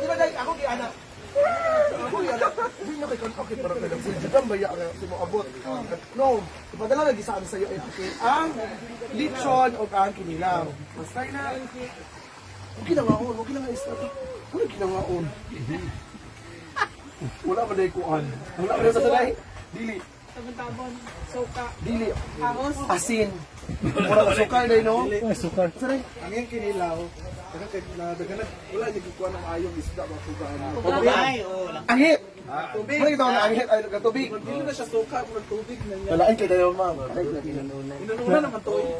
Di ba dahil ako giana? Ako giana. Hindi na kay kan okay para kay nagsuljudan ba ya ang mo abot. No, ipadala lagi sa amin sa'yo ay akin ang lechon o ang kinilaw. Basta na. Okay na nga on, okay na nga isda. Wala kinangaon. Wala man dahil kuan. Wala man sa tanay. Dili. Tabon-tabon. Suka. Dili. Ahos. Asin. Wala ka sukar dahil no? Ay, sukar. Sa day. Ang iyang kinilaw, daghan kay na daghan wala gyud kuha ng ayong isda mga tugaan. Angit. Tubig. Wala kita na angit ay tubig. Dili na siya suka, murag tubig na niya. Walain kay dayo ma'am. Inununa naman to eh.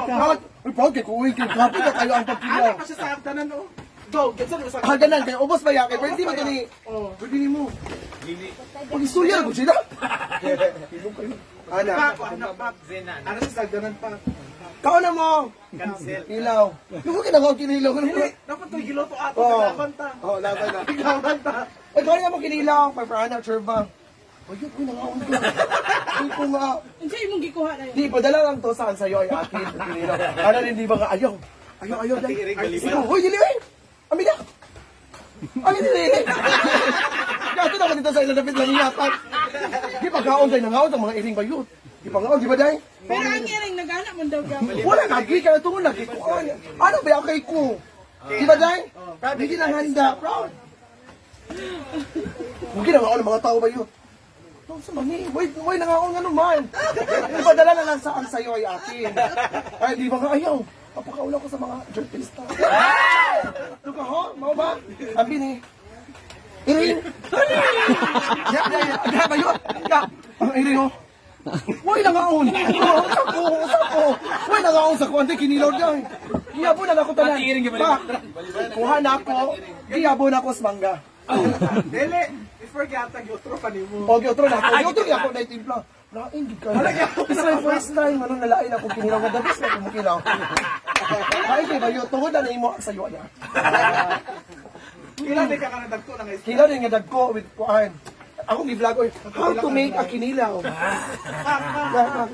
Proud, uy, proud kay kuwi kay grabe na kayo ang pagkilaw. Ana pa siya sa hagdanan oh. Go, get sa sa. Hagdanan kay ubos ba ya kay pwede man gani. Oh. Pwede nimo. Pag istorya ra gud sila. Ana, Pak, ana pak. Ana siya sa hagdanan pa. kaon na mo. Cancel. Ilaw. Lugo kinagaw kinilaw. Dili, dapat to giluto ato Oo. laban ta. Oh, laban na. Laban ta. Ay, kaon na mo kinilaw kay Frana Churba. Ay, yun, uy, nangaon ko. Uy, ko nga. Unsa imong gikuha na yun? Di, padala lang to saan sa'yo ay akin. Kinilaw. Ana, hindi ba nga ayaw? Ayaw, ayaw. Dahil. Ikaw, hoy, dili, ay. Amin na. Ay, dili. Gato na ako dito sa ilalapit lang iyapan. Di pa kaon tayo, nangaon ang mga iring bayot. Di pa ngaon, di ba day? Pero ang iring nagana man daw gamit. Wala lagi, kaya tungod lagi ko. Ano ba ako kay ko? Di ba day? Hindi na handa, proud. Mungkin nangaon ang mga tao ba yun? No, sa mani, wait, wait, nangaon nga naman. Ipadala na lang sa ang sayo ay akin. Ay, di ba nga ayaw? Papakaula ko sa mga journalista. Luka ho, mao ba? Abi ni. Iring. Ya, ya, ya, ya, ba yun? Ya, ang iring ho. Why nangaon? Oh, sa ko, sa ko. Why nangaon sa ko? Ante kinilaw niya. Giyabo na ako tanan. Pa, kuha na ako. Giyabo na ako sa mangga. Dili, before gihatag utro pa nimo. O, giotro na ako. Giotro na ako na timpla. Lain gid kayo. It's my first time ano nalain ako kinilaw nga dabis na kumukilaw. Ay kay bayo tungod na nimo ang sayo niya. Kila di ka kana dagko na nga isda. Kilaw din nga dagko with kuan. Ako gi-vlog oy, how to make a kinilaw. How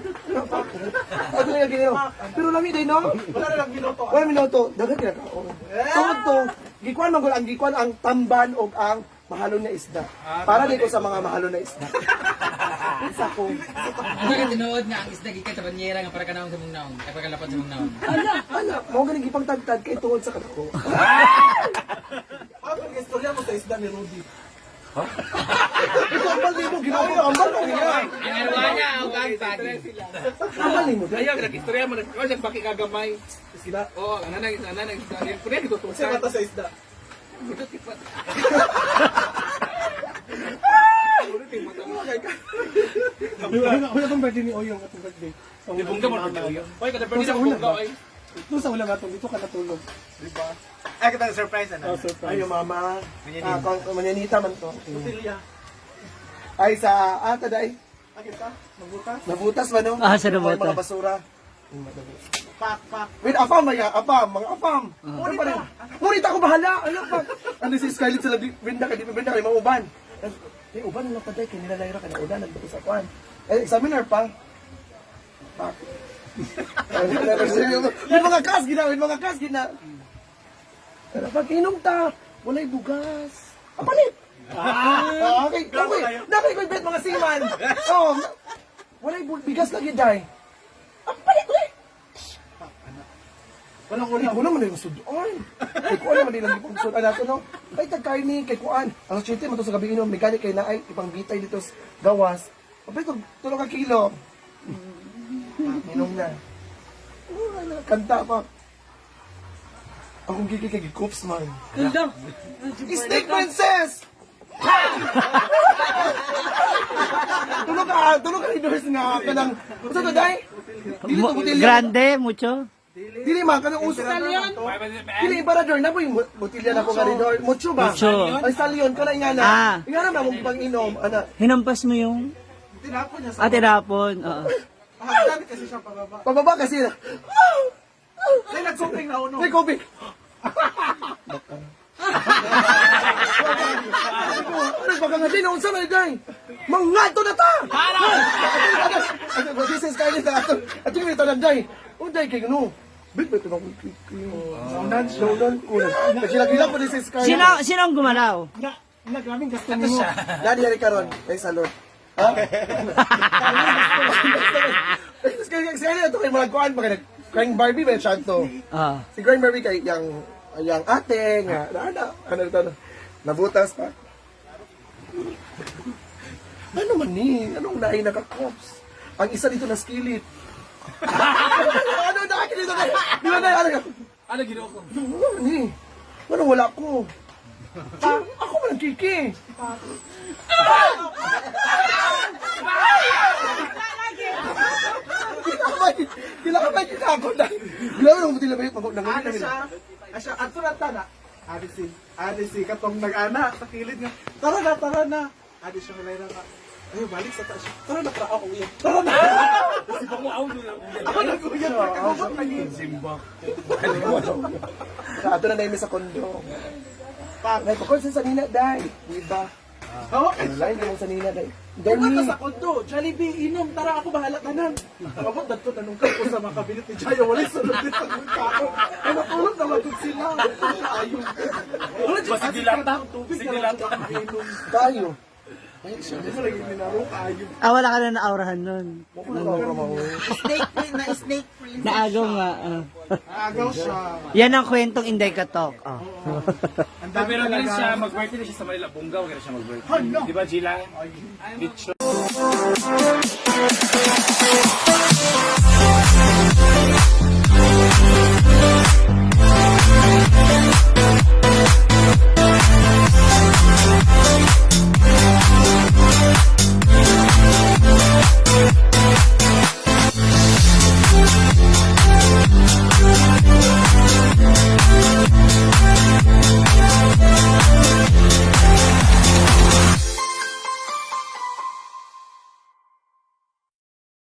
to make a kinilaw. Pero lami day no. Wala na lang giluto. Wala minuto, daghan kay nakaon. Tungod to, gikuan man gud ang gikuan ang tamban og ang mahalon nga isda. Para di ko sa mga mahalon na isda. Sa ko. Ano ka tinuod nga ang isda gikan sa banyera nga para kanahong sa mong naong, ay para kalapad sa mong naong. Ala, ala, mao ganing gipangtagtad kay tungod sa kadako. Ako ang istorya mo sa isda ni Rudy. Ito ambal nimo Ginoo ko ambal ko niya. Ang arwana o ang pagi. Ambal nimo. Ayaw, nag-istorya mo, nag-istorya siya, bakit kagamay. Isda. Oo, ang nanay, ang nanay, ang nanay, kunya, Siya gitutusan. mata sa isda. Wala akong birthday ni Oyong atong birthday. Sa Di una, bongga mo, oy, kada birthday Sa na una bongga, ba? oy. Doon sa ulam atong dito ka natulog. Ay, kita surprise ano? Oh, surprise. Ayo mama. Ah, manyanita man to. Botilya. Ay sa ata day. Agit ka? Magbutas? Nabutas ba no? Ah, sa nabutas. Mga basura. Pak, pak. Wait, afam ba ya? Afam, mga afam. Ano pa rin? Ngunit ako bahala. Ano pa? Ano si Skylit sa labi? Brenda kay di pa Brenda kay mga uban. Eh, uban na lang pa day kay nila Lyra kay naudan nagbuto sa kuan. Eh, examiner pa. Pak. May mga kas gina, may mga kas gina. Pero pag inom ta, walay bugas. Apalit. Ah, okay. Okay. Nakay ko bet mga seaman. Oh, walay bigas lagi day. Apalit ko eh. Walang Wala ulam. ko naman yung sudan. Kay kuan naman nilang ipang sudan nato no. Ay tag karne kay kuan. Alas 7 man to sa gabi inom may gani kay naay ipang bitay dito sa gawas. Abay tug tulo ka kilo. Inom na. Oh, wala, kanta pa. Akong gigi kay gikups man. Ganda. Snake Princess! Tulog ka ni Doris nga kanang unsa to day? Dili to butilya. Grande, mucho. Dili man kanang uso. Stallion. Dili emperador na po yung botilya na ko nga rin. Mucho ba? Mucho. Ay stallion kana nga na. Ah. Nga na mong pang-inom ana. Hinampas mo yung Tinapon niya sa... ah, tinapon. Oo. Hagdan kasi siya pababa. Pababa kasi. Dahil nag-coping na uno. May kopi. Baka. Ano baka nga din unsa man day? Mangadto na ta. Para. This is Kylie na ato. Ato yung tanan day. Unday kay no. Bit ba ito na akong kiki? Naunan siya. Naunan ko. Nagsilag-ilag po din sa Scarlett. Sino ang gumalaw? Na, na, grabing gasto nimo. Daddy, yari karon. Ay, salot. Ha? Kasi ito kay mga kuan pa kay Crying Barbie ba siya to? Ah. Si Crying Barbie kay yang yang ate nga na na ano ito ano, nabutas pa. Ano man ni? Anong naay naka-cops? Ang isa dito na skillet. Ano na akin dito na? Di ba na ano ka? Ano ginoo ko? Ano ni? Ano wala ko? Ako man ang kiki. Kinakabay kita ako na. Grabe nang tila ba yung pag Ano siya? Asya, ato na ta na. Adi si katong nag-ana sa kilid nga. Tara na, tara na. Adi siya malay na nga. Ay, balik sa taas. Tara na, tara ako uya. Tara na. Ako nag-uya. Nagkagubat lagi. Sa ato na namin sa kondo. Pa, nagpakol sa sanina day. Di ba? Oh, Online mo sa sanina day. Diba Dormi. ka sa kondo? Jollibee, inom, tara ako bahala tanan. Abot dadto tanong ko sa mga kabinet ni Jayo, wala sa sunod sa tao. Ay matulog na magod sila. Ayun. Wala dyan Basta dilata. tubig Basta na dilata. inom. Tayo. Hindi mo lagi minaro kaayo. Ah, wala ka na naaurahan nun. Snake queen na snake princess. Naagaw nga. Ah. Agaw siya. Yan ang kwentong Inday Katok. Ah. Ang dami Pero ganun talaga. siya, mag-birthday na siya sa Manila. Bongga, wag na siya mag-birthday. Di ba, Gila? Bitch.